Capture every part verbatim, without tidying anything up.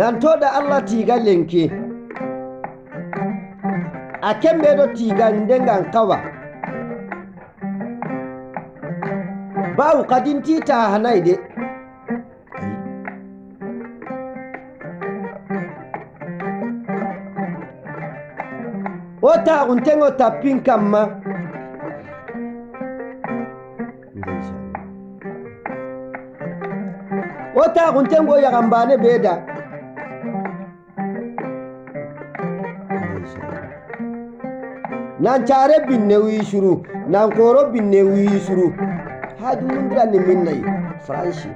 Nan tooɗa Alla tiiga lenki. A kembe ɗo tiiga nde ngan kawa. Baw kadin tiita hanay de. O taaxunten o tappin kamma. Ndeysaan. O taaxunten go yaxambaane bee da. Ndeysaan. Nan caare binne wiisuru, nan kooro binne wiisuru. Haaju mundiran ni min nayi. Faransi.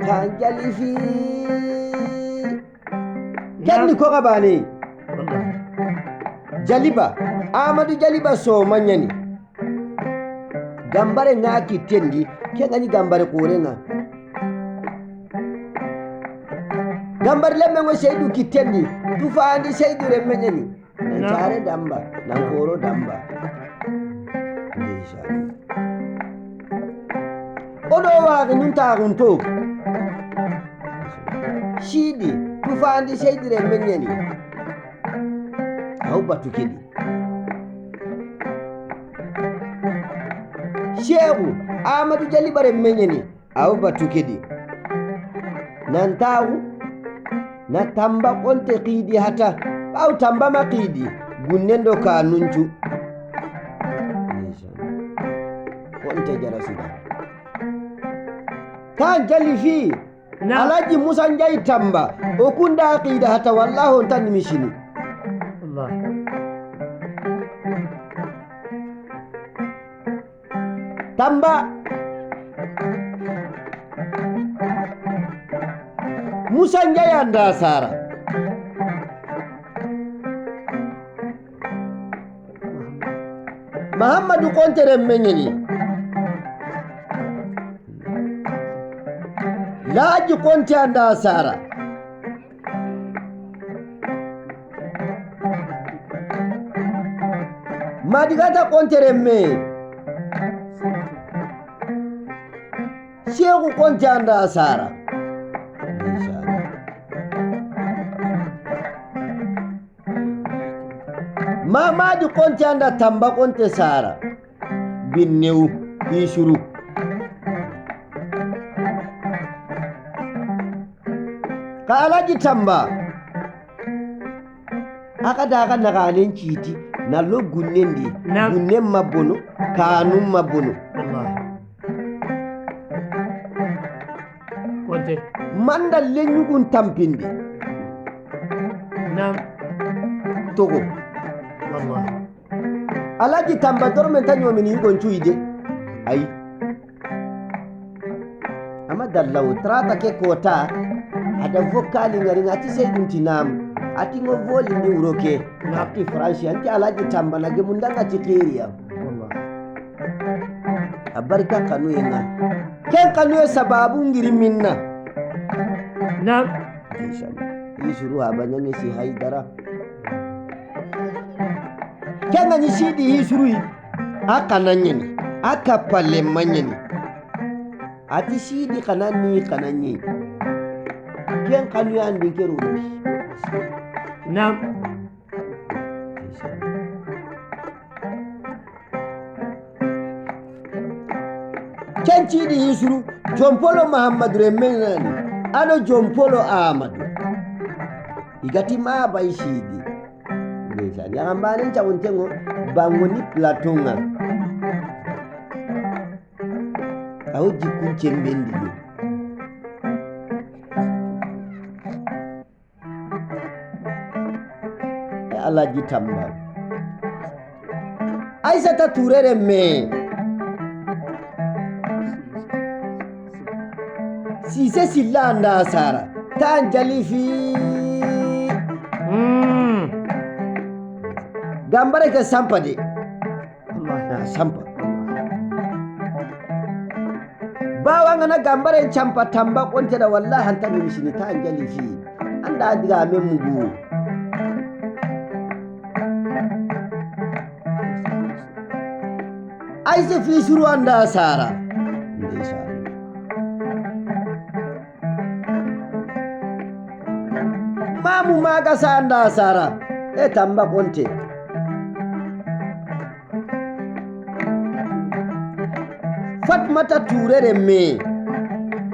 Taa jali fii. Kenni ko ka baane. Jaliba. Amadu Jaliba so mañani. Gambare ŋa kittendi, ke ŋañi gambare kore ŋa. Gambare lemme ŋo Seydu kittendi, tufaandi Seydu remmeñani. Nan caare damba, nan koro damba. Ndeysaan. O ɗo waaki nun taaxun to. Siidi, tufaandi Seydu remmeñani. Aw batu kedi. Seexu Amadu Jali bare meñani aw batu kedi. Nan taaxu na tamba konte qiidi hata. Aw tamba ma qiidi. Gunnendo ka nuncu. Konte jara suda. Taa jali fii. Alhaji Musa Njaay Tamba, o kunda aqiida hata wallaahi on tan mi sini. Tamba. Musa Njaay anda sara. Mahammadu Konte remmeñani. Laaji Konte anda sara. Madigata Konte remme. Seexu Konte anda sara. Mamadi Konte anda Tamba Konte sara. Binnewu isuru. Ka Alhaji Tamba. Aka da aka naga anen ciiti na lo gunnen di. Gunnen mabbono kanun mabbono. Manda leñugun tampindi. Nam. Togo. Wallahi. Alhaji Tamba dormen ta ñoomini yugon cuyde. Ayi. Ama dallawo trata ke kota. Ada vokkali ngari ngati sey ɗum tinam. Ati ngo voli ndi wuro ke. Ati franchi anti Alhaji Tamba na gemu ndanga ti kiriya. Wallahi. A barika kanu ye ŋa. Ken kanu ye sababu ngiri minna. Nam. Isuru haba ñaŋe si haydara. Ken ŋa ñi siidi isuru yi. A kana ñani. A kapale ma ñani. Ati siidi kana ni kana ñi. Ken kanu ye andi keru. Nam. Ken ciidi isuru jompolo Mahammadu remmenani ano jompolo Amadu. Igati ma bay siidi. Ndeysaan, yaxambaane caxunteŋo bango ni plateau ŋa. Awo jikkun cembendi ni. E Alhaji Tamba. Aysata Tuure remme. Siise Silla anda sara. Tan jali fii. Mm. Gambare ke sampa de. Wallahi. Na sampa. Bawa ngana gambare campa Tamba konte da wallahi hanta mi misini ta jali fi. Anda diga men mugu. Ay se fi suru anda sara. Ndeysaan. Maamu Maaga Saanda Sara e Tamba Konte. Fatmata Tuurere mee.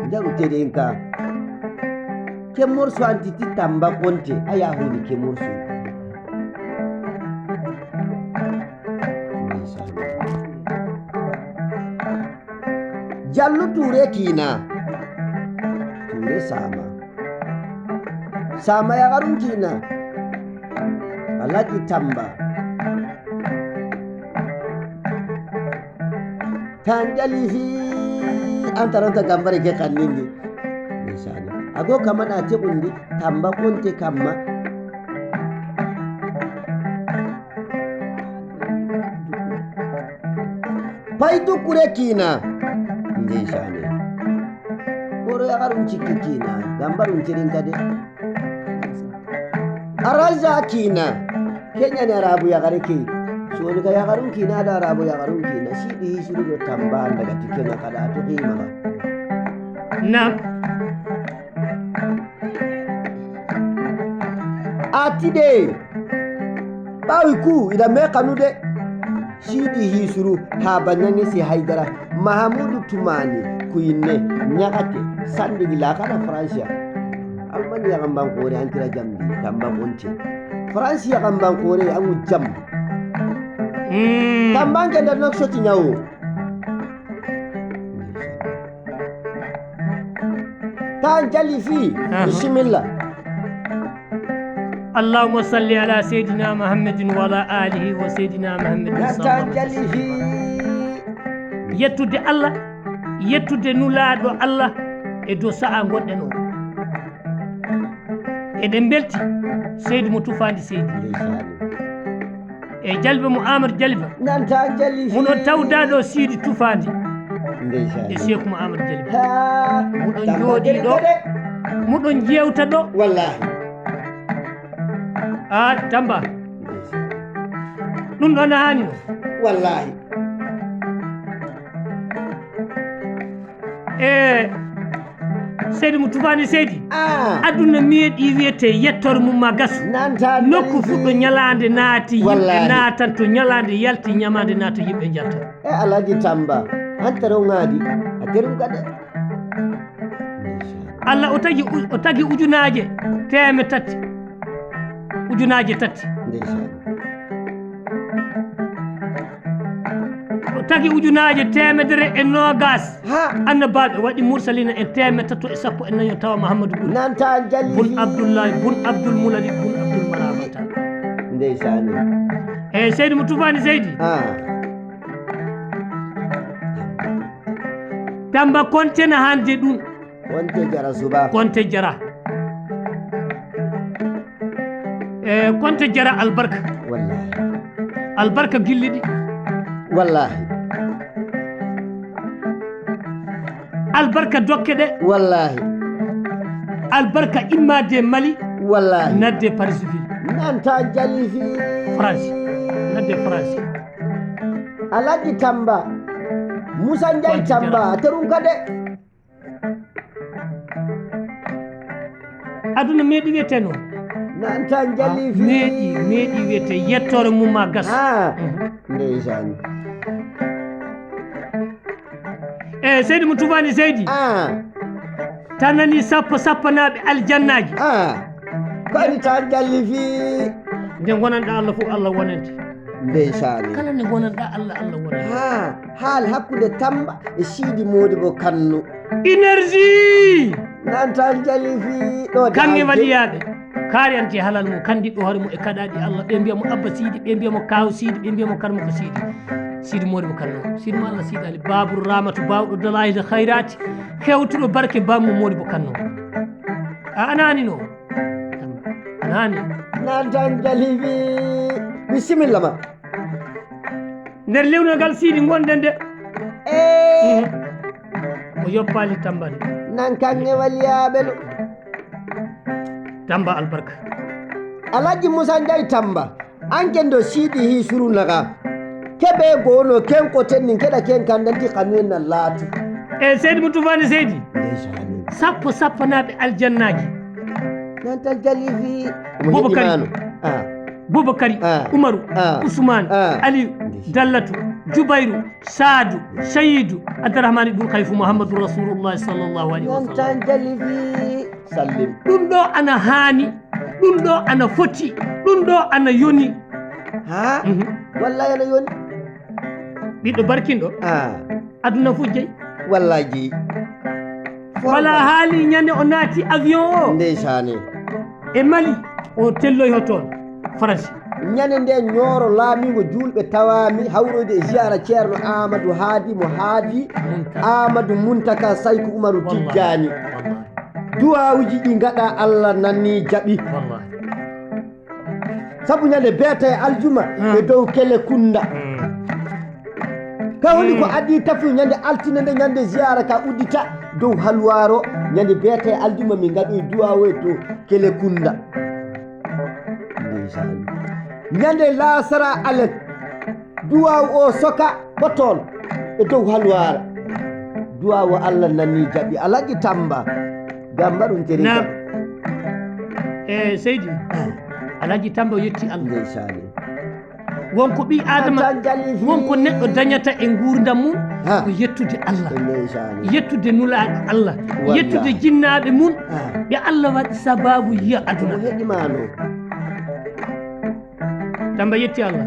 Njaru teɗen ka. Ke morso antiti Tamba Konte. A yaa holi ke morso. Jallu Tuure Kiina. Tuure Saama. Saama Yaxarun Kiina. Alhaji Tamba. Tan jali fii an taranta gambare ke kannindi. Ndeysaan. Ago kamana teɓundi Tamba Konte kamma. Pay Dukkure Kiina. Ndeysaan. Woro Yaxarun Cikki Kiina. Gambarun Terinka de. Araza Kiina. Kenyani Arabu Yaxare ke. Soni ka Yaxarun Kiina da Arabu Yaxarun Kiina. Siɗi hisiru do Tamba daga tikena kada to kiima. Naam. Ati de. Ɓaawi kuu ina mee kanu de. Siidi Hiisuru, Haaba Ñaŋe Si Haydara, Mahamuudu Tumaani, Kuyinne, Ñaxate, Sandigi Laakana Faransiya. Almani yakambankoore antira jamdi, Tamba Konte. Faransi yakambankoore aŋu jam. Mm. Tambanke nder nok soti ñawo. Taa jali fii. Aha. Bisimilla. Allahumma salli ala Seydina Muhammadin wa ala alihi wa Seydina Muhammadin. Taa jali fii. Yettude Allah, yettude Nulaaɗo Allah e dow sa'a ngonɗen o. Eɗen mbelti Seydi mo Tufaandi Seydi. Ndeysaan. E Jalba mo Aamadu Jalba. Nanta Jali fii. Muɗon tawdaa ɗo Siidi Tufaandi. Ndeysaan. E Seeku mo Aamadu Jalba. Haa. Muɗon jooɗii ɗo. Muɗon jeewta ɗo. Wallaahi. A Tamba. Ndeysaan. Ɗum ɗo na haani no. Wallaahi. E Seydi mo Tufaani Seydi. Ah. Aduna meeɗi wiyetee yettoore mum maa gasu. Nanta nokku fuɗɗo ñalaande naati, yimɓe naatanto ñalaande, yalti ñamaande naata, yimɓe njalta. E Alhaji Tamba, an teroŋaadi, a terum kade. Allah o tagi u-, o tagi ujunaaje teemeɗɗe tati. Ujunaaje tati. Ndeysaan. O tagi ujunaaje teemedere e noogaas. Ha. Annabaaɓe waɗi mursaliina en teemeɗɗe tato e sappo e nayo tawa Muhammadu ɓuri. Nanta Jali. Bun Abdullahi, bun Abdul Munalib, bun Abdul Manafata. Ndeysaan. E Seydi mo Tufaani Seydi. Ah. Tamba Konte na hannde ɗum. Konte Jara suba. Konte Jara. E Konte Jara albarka. Wallaahi. Albarka gilli ɗi. Wallaahi. Albarka dokke ɗe. Wallaahi. Albarka immaade Mali. Wallaahi. Nadde Paris ville. Nanta Jali fii. France. Nadde France. Alhaji Tamba. Musa Njaay Tamba. Terum kade. Aduna meeɗi wiyetee noon. Nanta Jali fii. Meeɗi, meeɗi wiyetee yettoore mum maa gas. Ah, mhm. Ndeysaan. E Seydi mo Tufaani Seydi. Ah. Tanani sappo sappanaaɓe aljannaaji. Ah. Kadi taa Jali fii. Nde ngonanɗaa Allah fof, Allah wonante. Ndeysaan. Kala nde ngonanɗaa Allah, Allah wonante. Ha, haal hakkunde Tamba e Siidi Moodibo Kanno. Énergie! Nanta Jali fii ɗo. Kaŋŋe waliyaaɓe. Kaari anti halal mum, kandi ɗo hoore mum e kaɗaaɗi Allah. Ɓe mbiya mo Abba Siidi, ɓe mbiya mo Kaaw Siidi, ɓe mbiya mo Karmako Siidi. Siidi Moodibo Kanno. Siidi mo Allah Siidi Ali. Baabur Raamatu, baawɗo dalaayil hayraati. Hewtuɗo barke bammu Moodibo Kanno. A anaani no? Anaani. Nanta Jali fii. Bisimilla ma. Nder lewnagal Siidi ngonɗen de. Ee. O yoppaali Tamba de. Nan kaŋŋe waliyaaɓe no. Tamba albarka. Alhaji Musa Njaay Tamba. An ken do Siidi Hiisuru naga. Keɓe goono ken ko tenni keɗa ken kandanti kanu en na laatu. E Seydi mo Tufaani Seydi. Ndeysaan. Sappo sappanaaɓe aljannaaji. Nan tan jali fii. Omo heɗi Bubakari. Maano. Ah. Bubakari, Ah. Umaru, Ah. Usmaan, Ah. Aliyu, Ndeysan. Dallatu, Jubayru, Saadu, Sayidu, Abdurahmaani ibnu Kayfu, Muhammadu Rasuulullaahi sallallaahu alayhi wa Nan sallam. Tan jali fii. Sallim. Ɗum ɗoo ana haani, ɗum ɗoo ana foti, ɗum ɗoo ana yoni. Haa? Mhm. Wallaahi ana yoni. Ɓiɗɗo barkinɗo. Ah. Aduna fof jeyi. Wallaahi jeyi. Wala haali ñande o naati avion o. Ndeysaane. E Mali, o telloyi ho toon, Faransi. Ñande nde Ñooro laamiingo juulɓe tawaami hawroyde e ziyaara Ceerno Aamadu Haadi mo Haadi Muntaka. Aamadu Muntaka Sayku Umaru Wallaahi. Tijjaani. Wallaahi. Duwaawuji ɗi ngaɗa Allah nanii jaɓi. Wallaahi. Sabu ñande beete e aljuma Hmm. E dow Kele Kunda. Hmm. Ka woni ko Hmm. Adii tafi ñande altine nde ñande ziyaara ka uddita dow halwaaro ñande beete e aljuma min ngaɗoyi duwaawu e dow Kele Kunda. Ndeysaan. Ñande laasara alet duwaawu o soka ko toon e dow halwaara. Duwaawu Allah nanii jaɓi Alhaji Tamba. Gambarun teri Naam. Kam. Eh, Seydi, Alhaji Tamba o yetti Allah. Ndeysaan. Won ko ɓii Aadama, Tan jali fii. Won ko neɗɗo dañata e nguurndam mum, Ha. Ko yettude Allah. Ndeysaan. Yettude Nulaaɗo Allah. Wallaahi. Yettude jinnaaɓe mum, Ha. Ɓe Allah waɗi sabaabu yiya aduna. Omo heɗi maano. Tamba yetti Allah.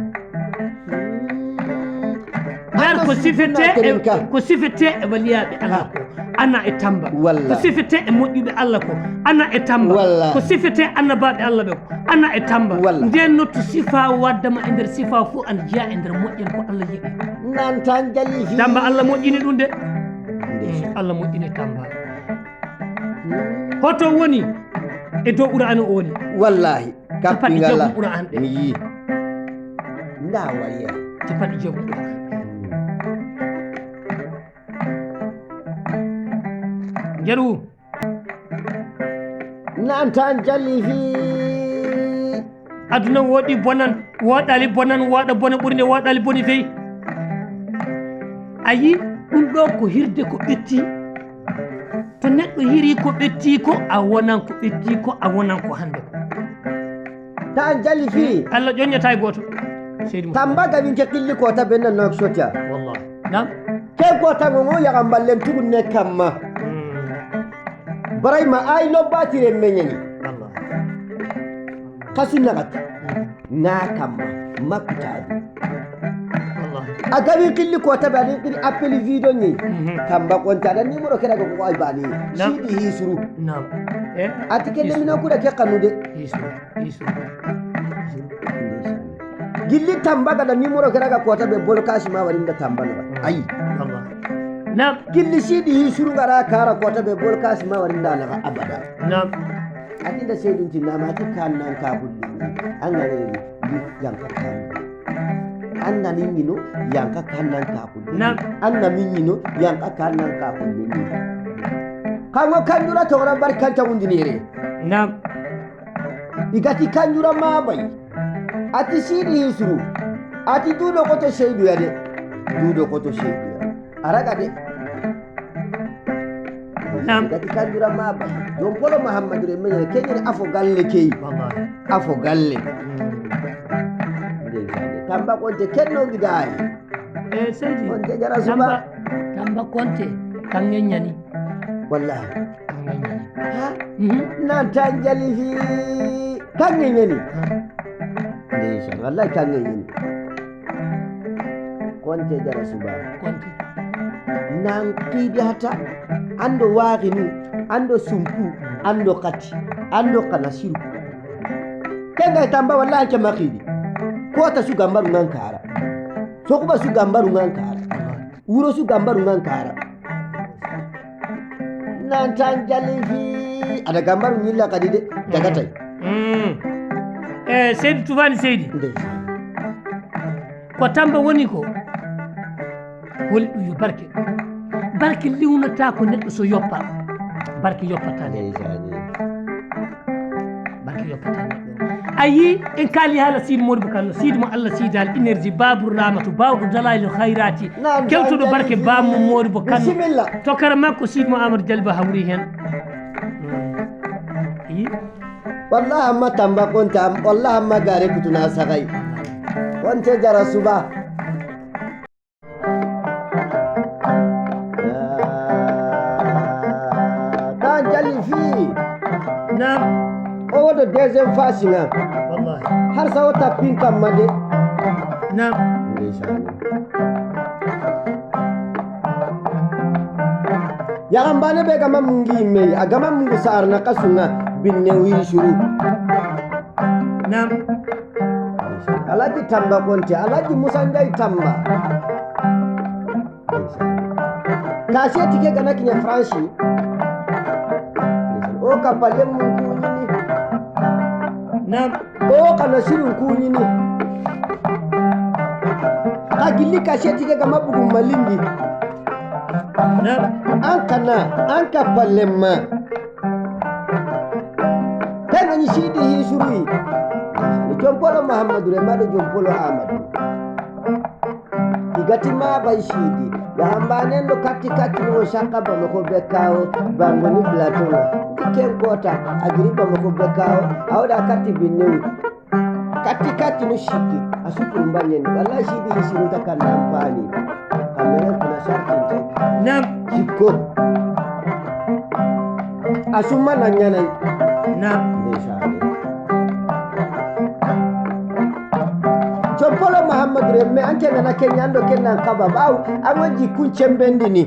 Nder ko sifetee e, ko sifetee e waliyaaɓe Allah ko ana e Tamba. Wallaahi. Ko sifetee e moƴƴuɓe Allah ko ana e Tamba. Wallaahi. Ko sifetee annabaaɓe Allah ɓe ko ana e Tamba. Wallaahi. Nden nottu sifaa waddama e nder sifaa fof ana jeyaa e nder moƴƴere ko Allah yiɗi. Nan tan jali fii. Tamba Allah moƴƴini ɗum de. Ndeysaan. Allah moƴƴini Tamba. Hoto woni e dow Qur'aana o woni. Wallaahi. Capanɗe jeegom Qur'aana ɗe. Mi yii. Ndaa wariya. Capanɗe jeegom Qur'aana ɗe. Njaru. Nan tan jali fii. Aduna woɗi bonan, woɗali bonan, woɗa bone ɓuri nde woɗali boni fey. A yii, ɗum ɗoo ko hirde ko ɓetti. To neɗɗo hirii ko ɓetti ko, a wonan ko ɓetti ko, a wonan ko hannde ko. Tan jali fii. Allah ƴoññataa e gooto. Seydi Moussa. Tamba ga min ke qilli ko ta benna nok sotia. Wallahi. Naam. Ke ko ta ngo ngo yaga mballen tugun ne kamma. Mm. Barayma ay no batire meñani. Wallahi. Kasu nagat. Mm. Ŋaa kamma makkutaade. Wallahi. A gawi qilli ko tabe aɗen qiri appel vidéo ni. Mhm. Tamba konta aɗa numéro kera ko ko ay bani. Naam. Siidi hisru. Naam. Eh? Ati kende mina kuda ke kanude. Hisru. Hisru. Gilli Tamba gada numéro kera ga ko tabe bol kasi ma warinda Tamba no. Mm. Ayi. Wallahi. Naam. Gilli siidi hisru gara kara ko tabe bol kasi ma warinda na abada. Naam. Ati nda seedunti nama ati kan nan ka kulli. An na ni yanka kan. An na ni no yanka kan nan ka kulli. Naam. An na min no yanka kan nan ka kulli. Kango kanjura to ran barkanta undinire. Naam. Igati kanjura ma bay. Ati siidi hisru. Ati duuɗo koto seydu ya de. Duuɗo koto seydu ya. A raga de. Naam. Gati kanjura ma bay. Jon polo Mahammadu re meñere keñere afo galle key. Wallahi. Afo galle. Mm. Ndeysaan. Tamba konte kenno ngi daay. Eh, Seydi. Konte jara suba. Tamba, Tamba konte. Kan ngeññani. Wallahi. Kan ngeññani. Ha? Mhm. Nan tan jali fii. Kan ngeññani. Ha. Ndeysaan. Wallahi kan ngeññani. Konte jara suba. Konte. Nan kiidi hata. Ando waaginu. Ando sumpu. Ando kati. Ando kana sirku. Kenga e Tamba wallahi ke makiidi. Kota su gambaru ngankara. Sokuba su gambaru ngankara. Wuro su gambaru ngankara. Nan tan jali fii. Aɗa gambaru ñilla kadi de. Dagatay. Mm. Eh, Seydi Tufaani Seydi. Ndeysaan. Ko Tamba woni ko. Holi ɗum yo barke. Barke liwnata ko neɗɗo so yoppa. Barke yoppata neɗɗo. Ndeysaan. Barke yoppata neɗɗo. A yii, en kaali haala Sidi Modibo Kano, Sidi mo Allah siidaali, énergie, Babou Ramatu, baawɗo Dalailou Khairati, kewtuɗo barke Bammo Modibo Kano. Bisimilla. Tokara makko Sidi mo Amadou Jaliba hawri heen. Mm. A yii? Wallaahi amma Tamba Konte am, wallaahi amma gaare kutuna sagay. Konte jara suba. Taa jali fii. Naam. O wodo deuxième phase nga. Wallaahi. Har sa o tappin kamma de. Naam. Ndeysaan. Yaxambaane be gama mungi mey, a gama mungu saar na kasunga binne wii suru. Naam. Alhaji Tamba Konte, Alhaji Musa Njai Tamba. Kaaseti ke gana kiɲa Faransi. O ka palle mun kuɲini. Naam. O kana sirun kuɲini. Ka gilli kaaseti ke gama bugu malindi. Naam. An kana, an ka palle ma. Tengani sidi hi suru yi. Jompolo Muhammadu re mado jompolo Amadu. Igati ma bay sidi. Ya amba nendo kati kati no shaka ba mako bekawo. Bango ni blato no. Tiken kota. Agiri ba mako bekawo. Awda kati binewi. Kati kati no shiki. Asukuru mbanyeni. Wala sidi hi suru ta kanda mpani. Kamere kuna sharti nte. Naam. Jikko. Asuma na ɲanay. Naam. Ndeysaan. Joppolo Muhammadu remme anke nana ke ɲando ke nan kaba baw. An won jikkun cembendini.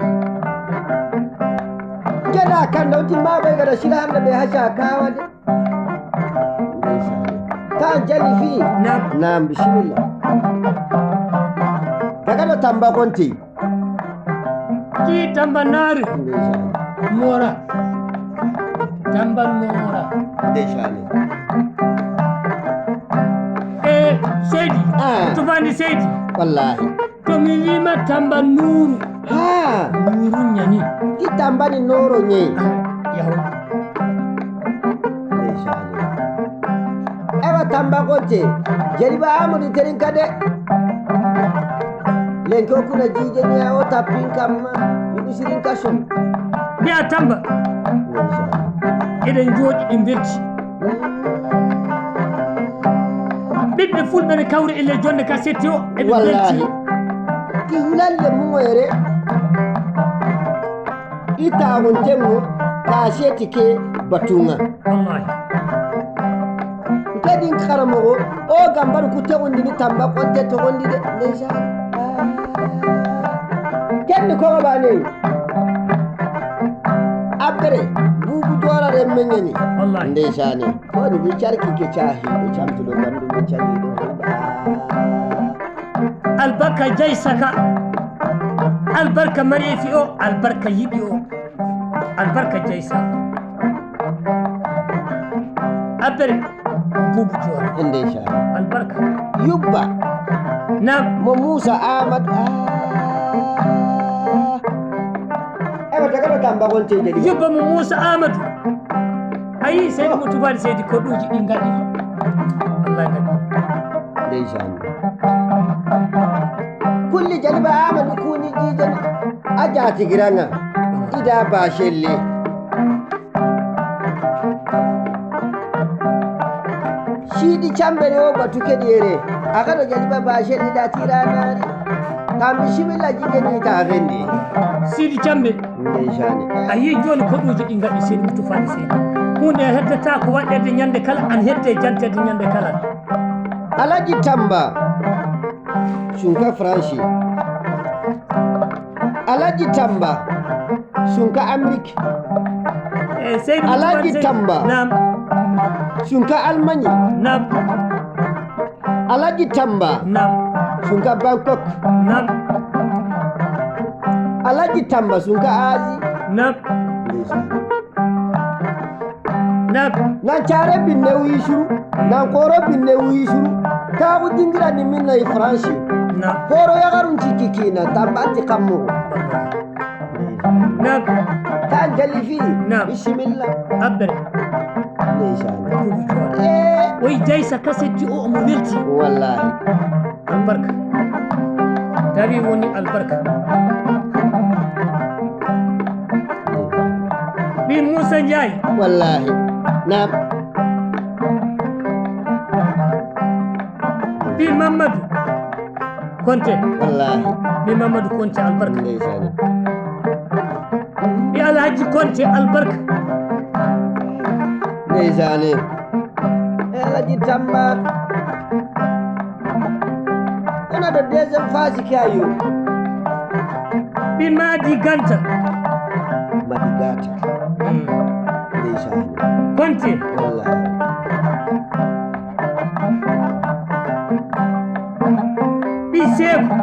Keda kan da wuti ma bai gada shila handa bai hasha kawa de. Ndeysaan. Taa jali fii. Naam. Naam, bisimilla. Daga ɗo Tamba Konte. Ki Tamba Naari. Ndeysaan. Moora. Tamba Moora. Ndeysaan. E Seydi. Ah. Tufaani Seydi. Wallaahi. To mi wii ma Tamba Nuuru. Haa. Nuuru ɲani. Ti Tamba ni Nooro ɲe. Ah, yahu. Ndeysaan. Ewa Tamba Konte. Jeliba Amadu Terinka de. Lenki o kuna jiije ni a o tappin kamma. Yugu sirin kason. Mbiya Tamba. Ndeysaan. Eɗen jooɗi ɗi mbelti. Ɓiɓɓe fulɓe ne kawri e ley jonnde ka setti o, eɓe mbelti. Wallaahi. Ki hulande mumoyere. Ita on tengo ka setti ke batunga. Wallaahi. Kadi karamogo o gambar ku tewondini Tamba Konte togondi de. Ndeysaan. Kenni ko bane. Abere, bubu jora re menyani. Wallaahi. Ndeysaan. Ko ni bi carki ke cahi, o camtuɗo bandu mo caliɗo. Albarka jay saka. Albarka mareefi o, albarka yiɗi o. Albarka jay saka. Abere, bubu jora. Ndeysaan. Albarka. Yubba. Naam. Mo Muusa Ahmad. Ah. Ewa, daga ɗo Tamba Konte jadi. Yubba mo Muusa Amadu. A yii seydi mo tubaali seydi koɗuuji ɗi ngaɗi. Wallahi ngaɗi. Ndeysaan. Kulli jaliba Amadu kuuni jiijana. A jaatigiranga. Ida ba shelle. Siidi Cambe ne o batu keɗi ere. A kano jaliba ba shelle da tiranaari. Ka bisimilla jiɗe ni ta fendi. Siidi Cambe. Ndeysaan. A yii jooni koɗuuji ɗi ngaɗi seydi mo tufaali seydi. Huunde heddata ko waɗɗeede ɲande kala, an hedde janteede ɲande kala. Alaji Tamba. Sunka Faransi. Alaji Tamba. Sunka Amerik. Eh, Seydi Alaji Tamba. Naam. Sunka Almaɲi. Naam. Alaji Tamba. Naam. Sunka Bangkok. Naam. Alaji Tamba sunka Azi. Naam. Ndeysaan. Naam. Nan care binne wiisuru. Nan koro binne wiisuru. Kaaku dingira ni min na i Faransi. Naam. Koro yagarun ciki kina tambanti kammu. Naam. Taa jali fii. Naam. Bisimilla. Abere. Ndeysaan. Eh. Oyi jaysa kasetti o omo welti. Wallaahi. Albarka. Tawi woni albarka. Ɓii Muusa Njaay. Wallaahi. Naam. Mamadou Konte. Wallaahi. Ɓii Mamadou Konte albarka. Ndeysaan. Ɓii Alhaji Konte albarka. Ndeysaan. E Alhaji Tamba. Ana ɗo deuxième phase ki ayo. Ɓii Madi Ganta. Madi Gata. Mm. Ndeysaan. Konte. Wallaahi. Ɓii Seeku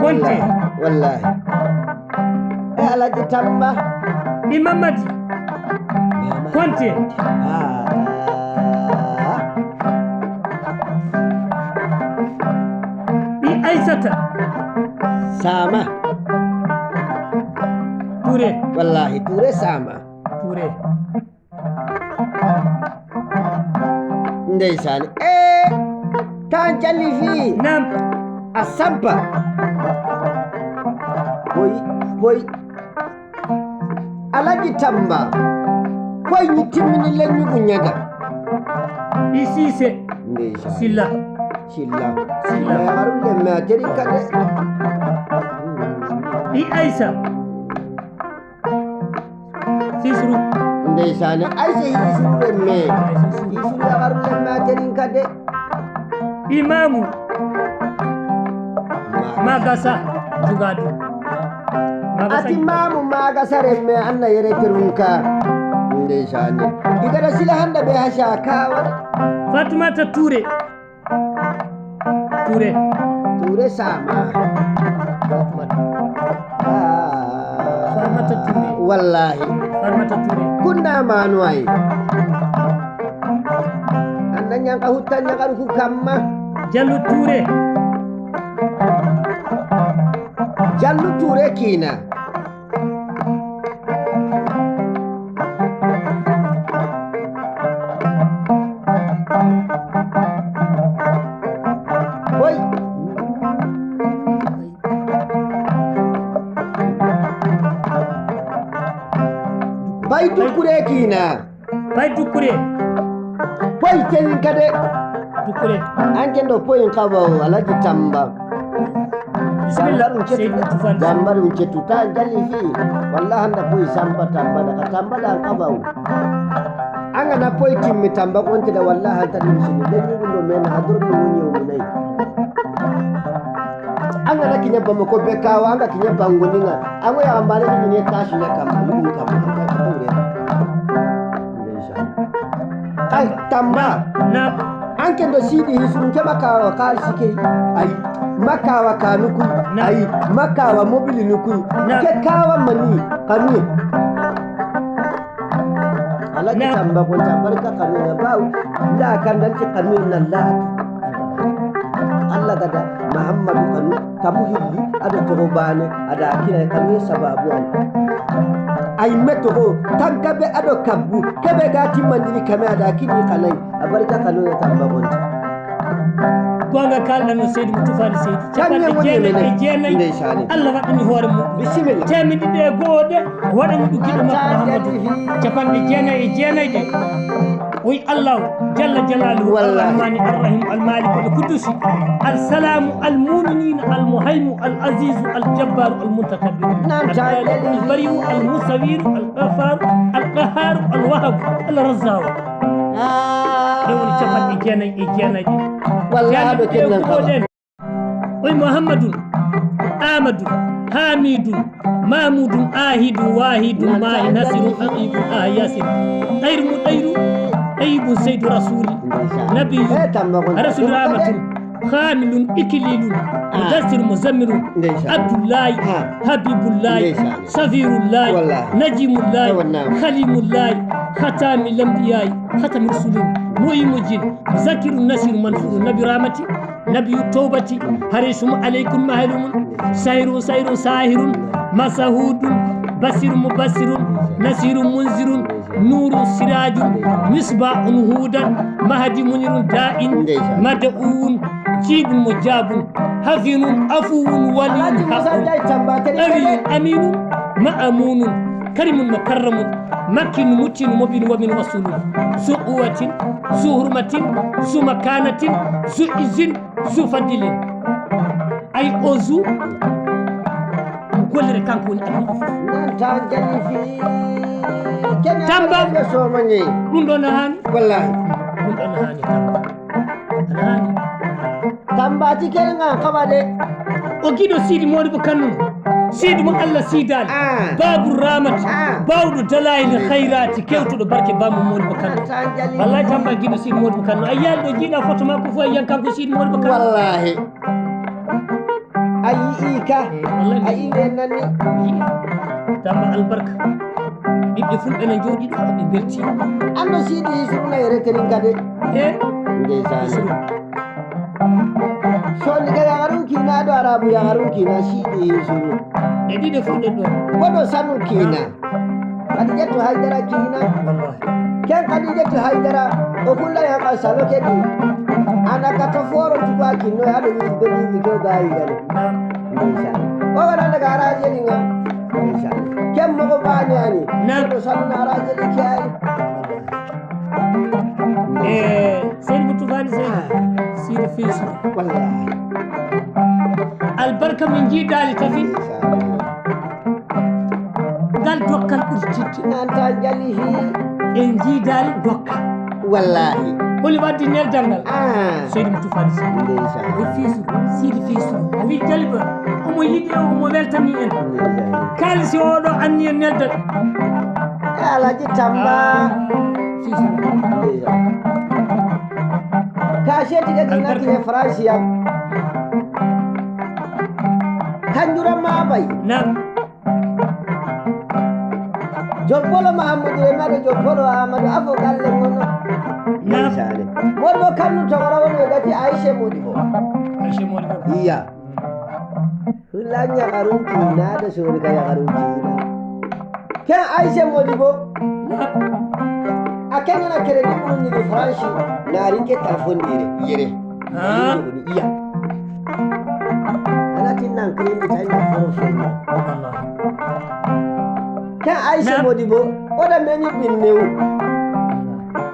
Konte. Wallaahi. E Alhaji Tamba. Ɓii Mamadi Konte. Ah. Ɓii Aysata. Sama. Ture. Wallaahi, Ture Sama. Ture. Ndeysaan. Ee, taan jali fii. Naam. A sampa. Boy, boy. Alhaji Tamba. Boy, ñi timmini leññugu ñaga. Ɓii Siise. Ndeysaan. Silla. Silla. Silla. Silla. Harun lemme a teri kade. Ɓii Aysa. Sisru. Ndeysaan, Aysa Sisru lemme. Sisru yabaru lemme a terin kade. Imaamu. Magasa. Jugadu. Magasa. Ati maamu Magasa lemme anna yere terunka. Ndeysaan. Igada sila handa be hasha kawa. Fatumata Ture. Ture. Ture Sama. Fatmata. Ah. Fatmata Ture. Wallaahi. Fatmata Ture. Kunna manu ay. Anna ñanka hutta ñanka ruku kamma. Jallu Ture. Jallu Ture kiina. Boy. Bay Dukure kiina. Bay Dukure. Boy, tenin kade. Dukure. Anke ndo poyin kabaw Alhaji Tamba. Bisimilla, Seydi Tufan. Tamba ɗum cettu ta jali fi. Walla handa boy Samba Tamba daga Tamba da kabaw. Anga na poy timmi Tamba konte da walla hanta ɗum sini. Leñi ɗum ɗo men hadur ɗum woni o munai. Anga na kiñe Bamako be kawa, anga kiñe Bangoninga. Ango ya ambare ni ne kashi na kama, ni kama, kama, kama. Ay, Tamba. Naam. Anke ndo siidi hisuru nke makawa kaalisi key. Ay, makawa kanu kuy. Naam. Ay, makawa mobili nu kuy. Naam. Ke kawa mani kanu. Alhaji Tamba kon ta barka kanu ya baw. Nda kan dan ti kanu na la. Allah gada Muhammadu kanu. Kamu hilli, aɗa togo baane, aɗa hakkila e kame sababu an. Ay metto o, tan kabe aɗo kabbu, kabe ga timmandiri kame aɗa hakkili kanay, a barka kano e tamba bonta. Goonga kaalɗan no Seydi mo Tufaani Seydi. Capanɗe jeenay e jeenay. Ndeysaan. Allah waɗani hoore mum. Bisimilla. Teemedde ɗiɗi e go'o ɗe, waɗani ɗum giɗo makko Muhammadu. Capanɗe jeenay e jeenay ɗe. Oy Allahu jalla jalaaluhu, Wallaahi. Arrahmaani, Arrahiim, Almaaliku, Alkudusi, Alsalaamu, Almuuminiina, Almuhaymu, Alaziizu, Aljabbaaru, Almutakabbiru, Naam, Albaari'u, Almusawiru, Algaffaaru, Alqahhaaru, Alwahaabu, Alrazzaaku. Ah. Ɗe woni capanɗe jeenay e jeenay ɗe. Wallaahi, jeenay ɗe kenan ko ɗen. Oy Muhammadun, Amadun, Hamidun, Mahmudun, Ahidun, Wahidun, Mahi, Nasirun, Haqibun, Aha, Yasirun, Ɗayru, Muɗayru, Ɗayibun, Seydu Rasuli, Nabiyun, Rasulu Rahmatun, Hamilun, Ikililun, Mudassirun, Muzammirun, Abdullahi, Habibullahi, Safirullahi, Najimullahi, Khalimullahi, Khatami Lambiyai, Khatami Rusulin, Mu'imujin, Zakirun, Nasirun, Mansurun, Nabi Rahmati, Nabiyu tawbati, harisun aleykum mahalumun, sahirun sahirun sahirun, masahudun, basirun mubasirun, nasirun munzirun, nurun sirajun, misbahun hudan, mahadi munirun da'in, Ndeysaan. Mada'uwun, jibun mujabun, hafinun afuwun waliyun Alhaji Musa haqqun, Njaay Tamba, tele, awiyun tele. Aminun, ma'amunun, karimun mukarramun, makkinun mutinun mubinun waminun wasulun, zu quwatin, zu hurmatin, zu makanatin, zu izin, Zu Fadilin. Ay o zu. Mo gollire kanko woni aduna o fof. Nan tan jali fii. Kene Tamba. Ɓe sooma ñeyi. Ɗum ɗo no haani. Wallahi. Ɗum ɗo no haani Tamba. Ana haani. Tamba ti kene nga kaba de. O giɗo Sidi Modibo Kannu. Sidi mo Allah sidaali. Ah. Babu Ramat. Ah. Bawɗo dalayil hayraati kewtuɗo barke Bambo Modibo Kannu. Nan tan jali. Wallahi Tamba giɗo Sidi Modibo Kannu. A yiyaali ɗo jiiɗa foto makko fof a yiyan kanko Sidi Modibo Kannu. Wallahi. A yi'ii ka? Mm, wallahi. A yi'ii en nanni? Yii. Tamba albarka. Ɓiɓɓe fulɓe na njooɗii ɗo, ɓe mbeltii. Anndo Siidi Yusufu na e rekenin ka de. Eh? Ndeysaan. Yusufu. Sooni ka yakarun kiina, ɗo Arabu yakarun kiina, Siidi Yusufu. Ɗe ɗiɗi fof ɗe ɗo. Woɗo sanu kiina. Kadijatu Haydara kiina. Wallahi. Ken Kadijatu Haydara, o kulla yan ka salo kedi. Ana ka to foro tuka kinno ya do wi do wi to gayi gane. Naam. Ndeysaan. O wara daga araje dinga. Ndeysaan. Ken mogo bani ani. Naam. To salo na araje di kiyai. Eh, Seydi Mutu Fani Seydi. Ah. Sidi Fisu. Wallahi. Albarka min jiidaali tafi. Ndeysaan. Ngal dokkal ɓurtidde. Nanta jali fii. En njiidaali dokkal. Wallahi. Holi waddi neldal ngal? Ah. Seydi mo tufaani si. Ndeysaan. O fiisu, Sidi fiisu. O wi jaliba, omo yiɗi en, omo weltani en. Ndeysaan. Kaalisi oɗo anni en neldal. Alaji Tamba. Ah. Fiisu. Ndeysaan. Ka seti ga dinati e France ya. Kanjura ma bay. Naam. Joppolo Mahammadu e maɗo joppolo Amadou afo galle mono. Naam. Ndeysaan. Wonno kannu togora woni e gati Aisha Modibo. Aisha Modibo. Iya. Hula ñakarun kiina da sori ka ñakarun kiina. Ken Aisha Modibo. Naam. A ken na credit mun ni France. Na rinke telefon dire yere. Ah. Iya. Ana tin nan kiri ni kai na foro foro. Wallahi. Ka Aisha Modibo, o da meni binnewu.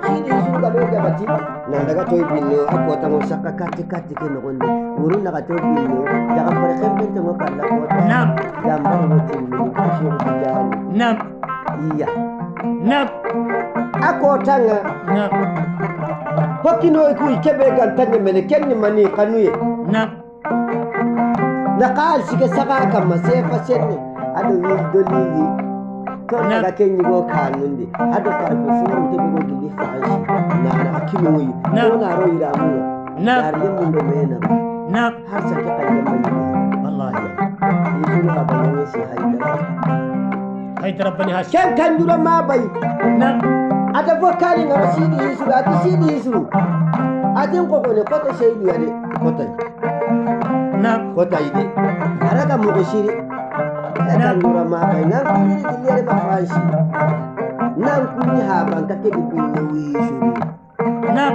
Sidi Yusufu ka do jabati. Nan daga toy binnewu, a kota mo saka kati kati ke no gonde. Wuru na ka toy binnewu. Daga pare kempe te mo kala kota. Naam. Damba mo tin ni ko shi ko jani. Naam. Iya. Naam. A kota nga. Naam. Hokkino e kuy kebe gan tanye mene kenni mani kanuye. Naam. Na kaalisi ke saga kamma seefa senne. Ado wi dolili. To naam. Daga kenni go kanundi. Ado karfe furu te go gidi faansi. Na na akinoyi. Naam. Ko na royi ramu. Naam. Dar le mundo mena. Naam. Har sa ke kanyamani. Wallahi. Ni sunu ka banyamani si haydara. Haydara bani Hashim. Ken kanjuro ma bay. Naam. Ata fo kali ngara Sidi Yusufu, ati Sidi Yusufu. Ati n koko ne koto Seydi ya de. Koto. Naam. Koto yi de. Ara ka mogo siri. Naam. Kanjuro ma bay. Nan kuni ni gilere ba fansi. Nan kuni ha ban ka ke di kuni ne wi Yusufu. Naam.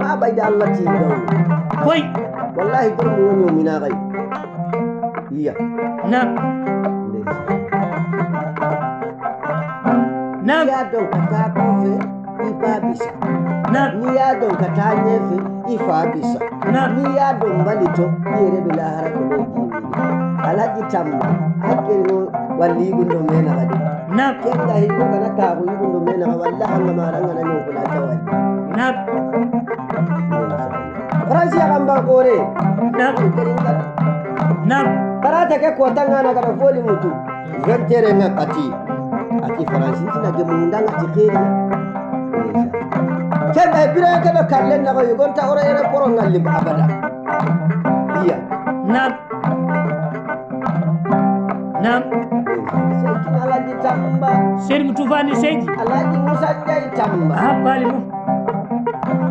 Maa ɓayde Allah tiiɗo. Koy. Wallahi, dor mo woni o minaa kay. Iya. Naam. Ndeysaan. Naam. Yaa don ka taa koofe, i baa bisa. Naam. Ni yaa don ka taa ñeefe, i faa bisa. Naam. Ni yaa don mbali to, i yere ɓe laahara ko ɗo jiimi. Alhaji Tamma, hakkil mo walli yiɗum ɗo mena kadi. Naam. Kenga hikko kana kaaku yiɗum ɗo mena ka walla hanga ma ranga na ñoo kula tawai. Naam. France ya kamba kore. Naam. Naam. Karata ke ko tanga na kada foli mutu. Ventere nga kati. Ati France tina je munda nga ti kheri. Kenga bira ke do kallen na ko yugon ta ora ere poro ngalli abada. Iya. Naam. Naam. Seydi Alhaji Tamba. Seydi mo tufaani Seydi. Alhaji Musa Jay Tamba. Ah, baali mo.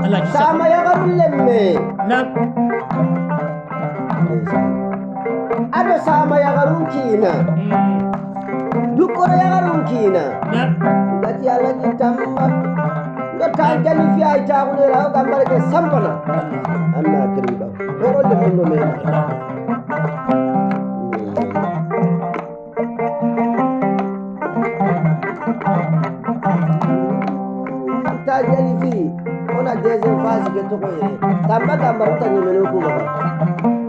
Alhaji Sa- Sama yagarun lemme. Naam. Ado sama yagarun kiina. Mm. Dukkoro yagarun kiina. Naam. Gati Alhaji Tamba. Ndo ta jani fi ay taxuno ra o gambare ke sampana. Anna kiriba. Horolle mun ɗo mena. Taa jali fii, on a deuxième phase ke tokoye. Tamba tamba ruta ni mene kuma.